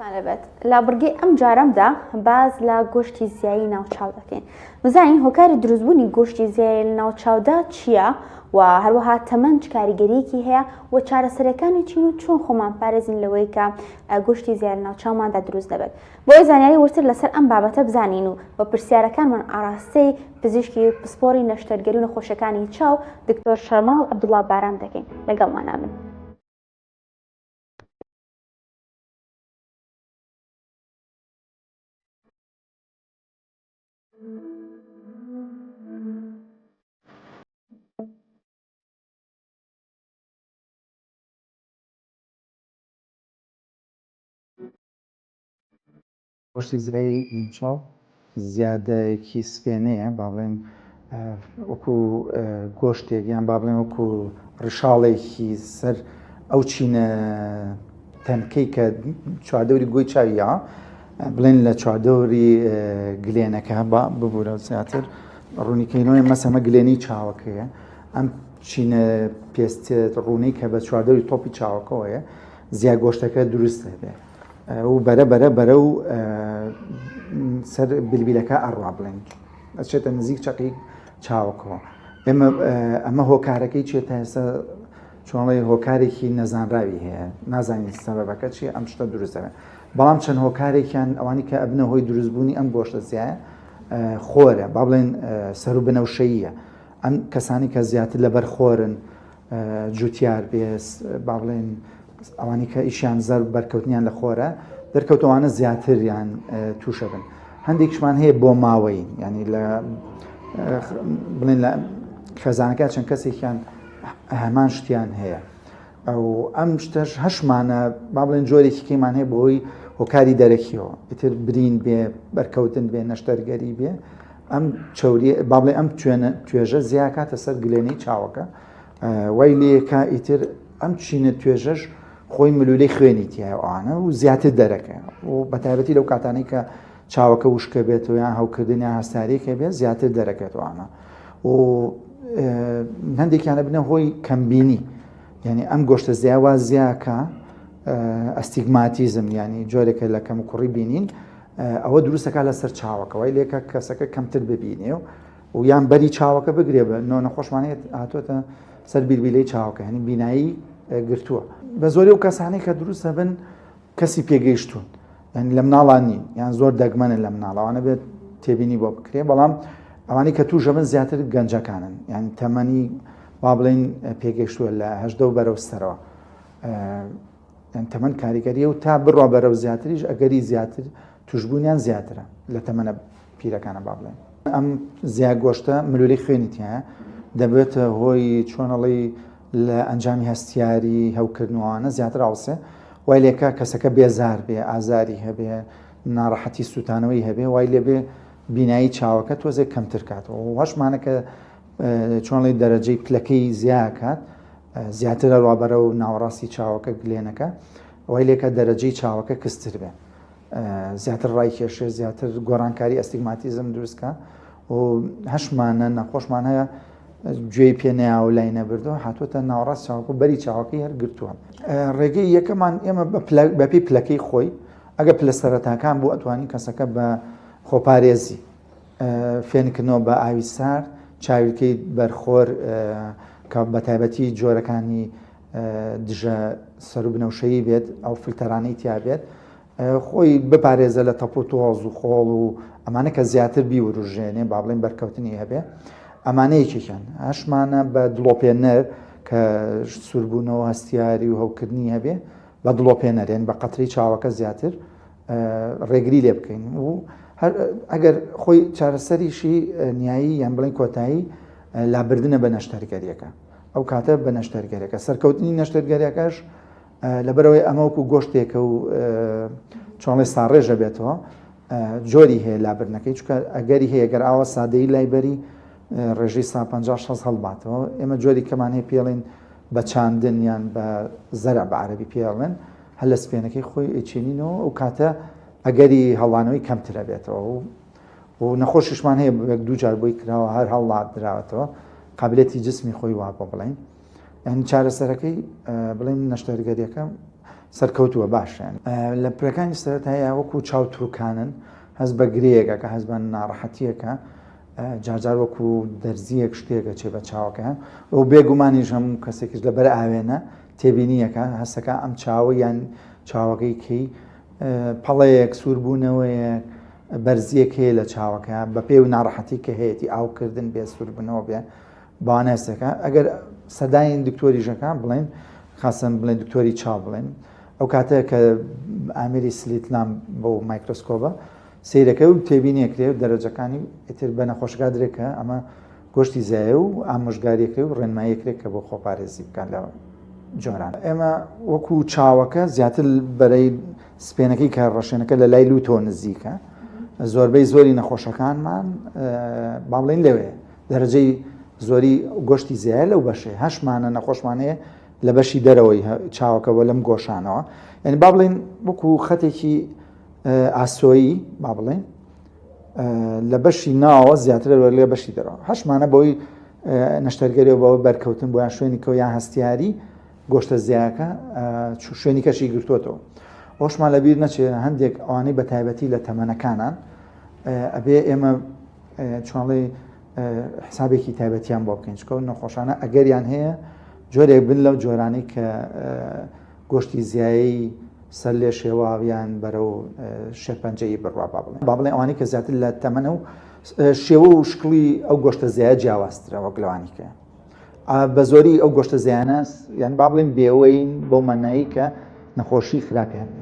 سڵاوتان لێبێت لە بڕگەی ئەم جارەمدا باس لە گۆشتی زیایی ناو چاو دەکەین بزانین هۆکاری دروستبوونی گۆشتی زیایی لە ناو چاودا چییە و هەروەها تەمەن چ کاریگەریەکی هەیە و چارەسەرەکانی چین و چۆن خۆمان پارێزین لەوەی کە گۆشتی زیای لە ناو چاوماندا دروست دەبێت بۆیە زانیاری وردتر لەسەر ئەم بابەتە بزانین و و پرسیارەکانمان ئاراستەی پزیشکی پسپۆری نەشتەرگەری و نەخۆشیەکانی چاو دکتۆر شەماڵ عەبدوڵا بارام دەکەین لەگەڵمانا بن. گۆشتی زرێی چاو زیادەیەکی سپێنەیە با بڵێن وەکو گۆشتێک یان با بڵێن وەکو ڕیشاڵێکی سەر ئەو چینە تەنکەی کە چواردەوری گۆی چاویە بڵێن لە چواردەوری گلێنەکە با ببوورە زیاتر ڕوونیکەینەوەی مەسەمە گلێنی چاوەکەیە ئەم چینە پێستێت ڕوونەی کە بە چواردەوری تۆپی چاوەکەوەیە زیا گۆشتەکە دروست دەبێت و بەرە بەرە بەرە و سەر بلبیلەکە ئەڕوا بڵێن ئەچێتە نزیک چەقی چاوەکەوە ئێمە ئەمە هۆکارەکەی چێت تا ئێستا چۆنڵی هۆکارێکی نەزانراوی هەیە نازانین سەبەبەکە چی ئەم شتە دروست دەبێت بەڵام چەند هۆکارێکیان ئەوانی کە ئەبنە هۆی دروستبوونی ئەم گۆشتە زیایە خۆرە با بڵێن سەر و بنەوشەیە ئەم کەسانی کە زیاتر لەبەر خۆرن جوتیار بێ با بڵێن ئەوانی کە ئیشیان زەر بەرکەوتنیان لە خۆرە دەرکەوتوانە زیاتریان تووشە بن هەندێکشمان هەیە بۆ ماوەی ینی لە بڵێن لە خێزانەکە چەند کەسێکیان هەمان شتیان هەیە ئەو ئەم شتەش هەشمانە با بڵێن جۆرێکی کەیمان هەیە بۆی هۆکاری دەرەکیەوە ئیتر برین بێ بەرکەوتن بێ نەشتەرگەری بێ ئەم چوری با بڵێ ئەم توێنە توێژە زیاکاتە سەر گلێنەی چاوەکە وای لێکا ئیتر ئەم چینە توێژەش خۆی ملولەی خوێنی تایە ئەوانە و زیاتر دەرەکە و بە تایبەتی لەو کاتانەی کە چاوەکە وشکە بێتەوە یان هەوکردن یان هەستاریەکە بێت زیاتر دەرەکێتوانە و هەندێکیانە بنە هۆی کەمبینی یعنی ئەم گۆشتە زیاوا زیاکە ئەستیگماتیزم ینی جۆرێکە لە کەم کوڕی بینین ئەوە دروستەکە لەسەر چاوەکە وای لێکە کەسەکە کەمتر ببینێ و و یان بەری چاوەکە بگرێ بە نۆ نەخۆشمان هەیە هاتووەتە سەر بیربیلەی چاوەکە هەنی بینایی گرتووە بە زۆری و کەسانەی کە دروستە بن کەسی پێگەیشتون یعنی لە مناڵان نین یان زۆر دەگمەنن لە مناڵەوانە بێت تێبینی بۆ بکرێ بەڵام ئەوانەی کە تووشە بن زیاتر گەنجەکانن یان تەمەنی با بڵین پێگەیشتووە لە هەشدە و بەرەو سەرەوە یان تەمەن کاریگەریە و تا بڕوا بەرەو زیاتریش ئەگەری زیاتر توشببوونیان زیاترە لە تەمەنە پیرەکانە با بڵێن ئەم زیا گۆشتە ملولی خوێنی تایە دەبێتە هۆی چۆنەڵی لە ئەنجامی هەستیاری هەوکردنەوەوانە زیاتر ئاوسێ وای لێکە کەسەکە بێزار بێ ئازاری هەبێ ناڕەحەتی سووتانەوەی هەبێ وای لێبێ بینایی چاوەکە تۆزێک کەمتر کاتەوە وەشمانەکە چۆنڵی دەرەجەی پلەکەی زیاکات زیاتر ئەڕوا بەرەو ناوەڕاستی چاوەکە گلێنەکە وای لێکە دەرەجەی چاوەکە کزتر بێ زیاتر ڕایکێشێ زیاتر گۆڕانکاری ئەستیگماتیزم دروستکە و هەشمانە نەخۆشمان هەیە گوێی پێ نیا و لای نەبردەوە هاتووەتە ناوەڕاست چاوەکە بەری چاوەکەی هەر گرتووە ڕێگەی یەکەمان ئێمە بەپی پلەکەی خۆی ئەگە پلە سەرەتاکان بوو ئەتوانین کەسەکە بە خۆپارێزی فێنکردنەوە بە ئاوی سارد، چاویلکەی بەرخۆر کە بە تایبەتی جۆرەکانی دژە سەروبنەوشەیی بێت ئەو فلتەرانەی تیا بێت خۆی بپارێزە لە تەپ و تۆز و خۆڵ و ئەمانە کە زیاتر بیوروژێنێ با بڵێن بەرکەوتنی هەبێ ئەمانە یەکێکیان هەشمانە بە دڵۆپێنەر کە سووربوونەوە هەستیاری و هەوکردنی هەبێ بە دڵۆپێنەرێن بە قەتری چاوەکە زیاتر ڕێگری لێ بکەین و ئەگەر خۆی چارەسەریشی نیایی یان بڵین کۆتایی لابردنە بە نەشتەرگەریەکە ئەو کاتە بە نەشتەرگەرەکە سەرکەوتنی نەشتەرگەریەکەش لەبەرەوەی ئەمەوەکو گۆشتێکە و چۆنڵێ ساڕێژە بێتەوە جۆری هەیە لابردنەکەی چکە ئەگەری هەیە گەر ئاوا سادەی لایبەری ڕێژەی سا 50 شەست هەڵباتەوە ئێمە جۆری کەمان هەیە پێڵین بە چاندن یان بە زەرع بە عەربی پێڵێن هەر لە سپێنەکەی خۆی ئەیچێنینەوە ئەو کاتە ئەگەری هەڵانەوەی کەمتر ئەبێتەوە و نەخۆشیشمان هەیە یەک دوو جار بۆی کراوە هەر هەڵدراوەتەوە قابلەتی جسمی خۆی وا بۆ بڵین یعنی چارەسەرەکەی بڵێن نەشتەرگەریەکە سەرکەوتووە باشە لە پلەکانی سەرەتایە وەکو چاو تروکانن هەست بە گرێیەکە کە هەست بە ناڕەحەتیەکە جارجار وەکو دەرزیەک شتێکە چێ بە چاوەکە و بێگومانیش هەموو کەسێکیش لەبەر ئاوێنە تێبینیەکە هەستەکە ئەم چاوە یان چاوەکەی کەی پەڵەیەک سووربوونەوەیەک بەرزیەک هەیە لە چاوەکە بە پێ و ناڕەحەتی کە هەیەی ئاوکردن بێ سووربوونەوە بێ بانەسەکە ئەگەر سەداین دکتۆریشەکان بڵێن خاصەن بڵێن دکتۆری چاو بڵێن ئەو کاتە کە ئامێری slit lamp بۆ مایکرۆسکۆبە سیرەکە و تێبینێکرێ و دەرەجەکانی ئیتر بە نەخۆشەکە درێت کە ئەمە گۆشتی زایە و ئامۆژگاریەکرێ و ڕێنماییەکرێت کە بۆ خۆپارێزی بکات لە جۆران ئێمە وەکو چاوەکە زیاتر بەرەی سپێنەکەی کە ڕەشێنەکە لە لای لوتۆ نزیکە زۆربەی زۆری نەخۆشەکانمان با بڵێن لەوێ دەرەجەی زۆری گۆشتی زیایە لەو بەشێ هەشمانە نەخۆشمانەیە لە بەشی دەرەوەی چاوەکەەوە لەم گۆشانەوە یعنی با بڵێن وەکو خەتێکی ئاسۆیی با بڵێن لە بەشی ناوە زیاتر لە بەشی دەرەوە هەشمانە بۆی نەشتەرگەری و بەوە بەرکەوتن بۆیان شوێنی کەو یان هەستیاری گۆشتە زیاکە شوێنی کەشی گرتووەتەوە ئەوشمان لەبیر نەچێت هەندێک ئەوانەی بە تایبەتی لە تەمەنەکانان ئەبێ ئێمە چۆنڵی حسابێکی تایبەتیان بۆ بکەین چکە نەخۆشانە ئەگەریان هەیە جۆرێک بن لەو جۆرانەی کە گۆشتی زیایی سەر لێ شێواویان بەرەو شێرپەنجەیی بڕوا با بڵێن با بڵێن ئەوانەی کە زیاتر لە تەمەنە و شێوە و شکڵی ئەو گۆشتە زیایە جیاوازترە وەک لەوانی کە بە زۆری ئەو گۆشتە زیانە یان با بڵێن بێوەین بەو مانایی کە نەخۆشی خراپیان نییە.